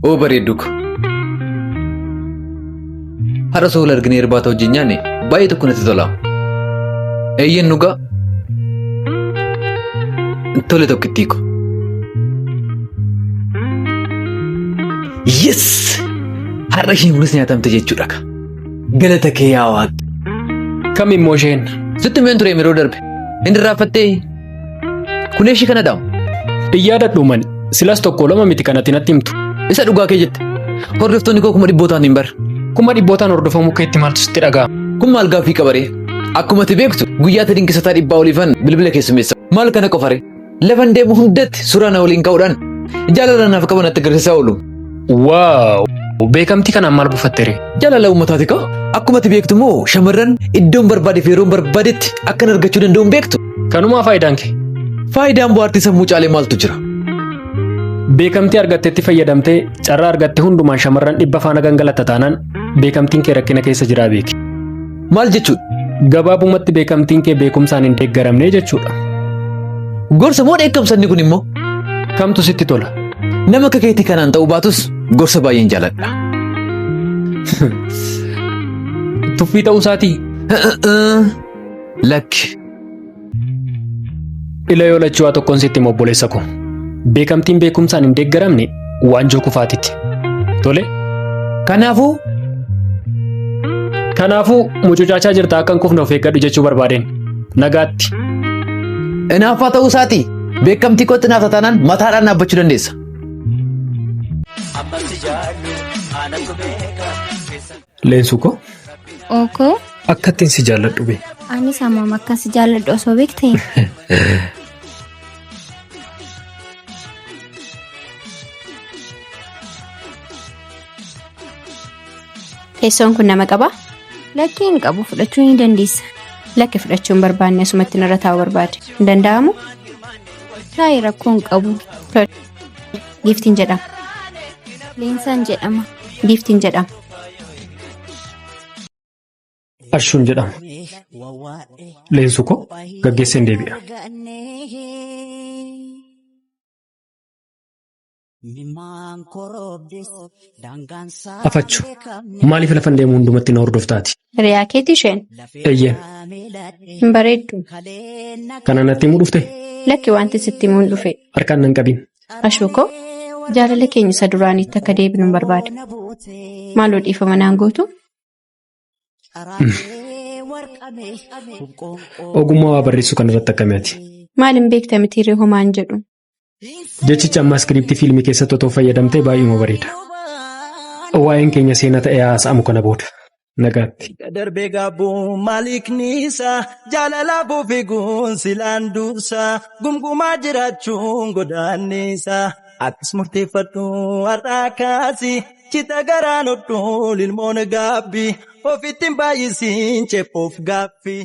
Oo bareeddu ko. Har'a osoo wal arginee irbaata wajjin nyaanne baay'ee tokko natti tola. Eeyyeen dhugaa. Tole tokkittii ko. Yes! Har'a isheen kunis nyaatamte jechuudha ka. Galata kee yaa Waaq. Kam immoo isheen? Sitti himeen ture yeroo darbe. Hin irraanfattee? Kun ishii kanadha. Hin yaadadhu mani. Silas tokko lama miti kan ati natti himtu. Isa dhugaa kee jette. Hordoftoonni koo kuma dhibbootaan hin bar. Kuma dhibbootaan hordofamuu keetti maaltu sitti dhaga'ama? Kun maal gaaffii qabaree? Akkuma ati beektu guyyaatti dinqisataa dhibbaa oliifan bilbila keessummeessa. Maal kana qofaree? Lafan deemu hundatti suuraa na waliin ka'uudhaan jaalala naaf qaban natti agarsiisaa oolu. Waaw! Beekamtii kanaan maal buufattere? Jaalala uummataati kaa. Akkuma ati beektu immoo shamarran iddoon barbaade fi yeroon barbaadetti akkan argachuu danda'uun beektu. Kanumaa faayidaan kee? Faayidaan bohaartii sammuu caalee maaltu jira? Beekamtii argattetti fayyadamtee carraa argatte hundumaan shamarran dhibba faana gangalatta taanaan beekamtiin kee rakkina keessa jiraa beeki. Maal jechuudha? Gabaabumatti beekamtiin kee beekumsaan hin deeggaramne jechuudha. Gorsa moo dheekkamsa inni kun immoo? Kamtu sitti tola? Nama akka keetii kanaan ta'uu baatus gorsa baay'een jaaladha. Tuffii ta'uu isaatii? Lakki. Ila yoo lachuu waa tokkoon sitti hima obboleessa koo. Beekamtiin beekumsaan hin deeggaramne waanjoo kufaatitti. Tole? Kanaafuu Kanaafuu mucucaachaa jirta akka hin kufne of eeggadhu jechuu barbaadeen. Nagaatti. Inaaffaa ta'uu isaatii beekamtii kootti naaf taanaan mataadhaan dhaabbachuu dandeessa. Leensuu koo Ookoo, akka ittiin si jaalladhu bee. anis hammam akka si jaalladhu osoo beektee. Teessoon kun nama qabaa? Lakkii hin qabu fudhachuu ni dandeessa. Lakki fudhachuu hin barbaanne asumatti narra taa'uu barbaade. Hin danda'amu? Taa'i rakkoo hin qabu. Tole. Giiftiin jedhama. Leensaan jedhama. Giiftiin jedhama. Ashuun jedhama. Leensu koo gaggeesseen deebi'a. Afachu maaliif lafan deemu hundumatti na hordoftaati? Hiriyaa keeti isheen? Eeyyeen. Hin bareeddu. Kana natti himuu dhufte? Lakki wanti sitti himuun dhufe. Harkaan nan qabin. Ashuu koo jaalala keenya isa duraaniitti akka deebinu hin barbaada. Maaloo dhiifama naan gootu? Ogummaa waa barreessuu kanarratti akkamii ati? Maal hin beekta mitiiree homaan jedhu. Jechicha ammaa iskiriiptii fiilmii keessatti otoo fayyadamtee baay'uma bareeda. Waa'een keenya seenaa ta'ee haasa'amu kana booda. Nagaatti. Darbee gaabbuu maalikniisa jaalalaaf fiiguun silaan dursa gumgumaa jiraachuun godaannisa akkas murteeffadhu har'aa kaasi cita garaan hodhuun ilmoon gaabbi ofitti hin baay'isiin cephoof gaaffi.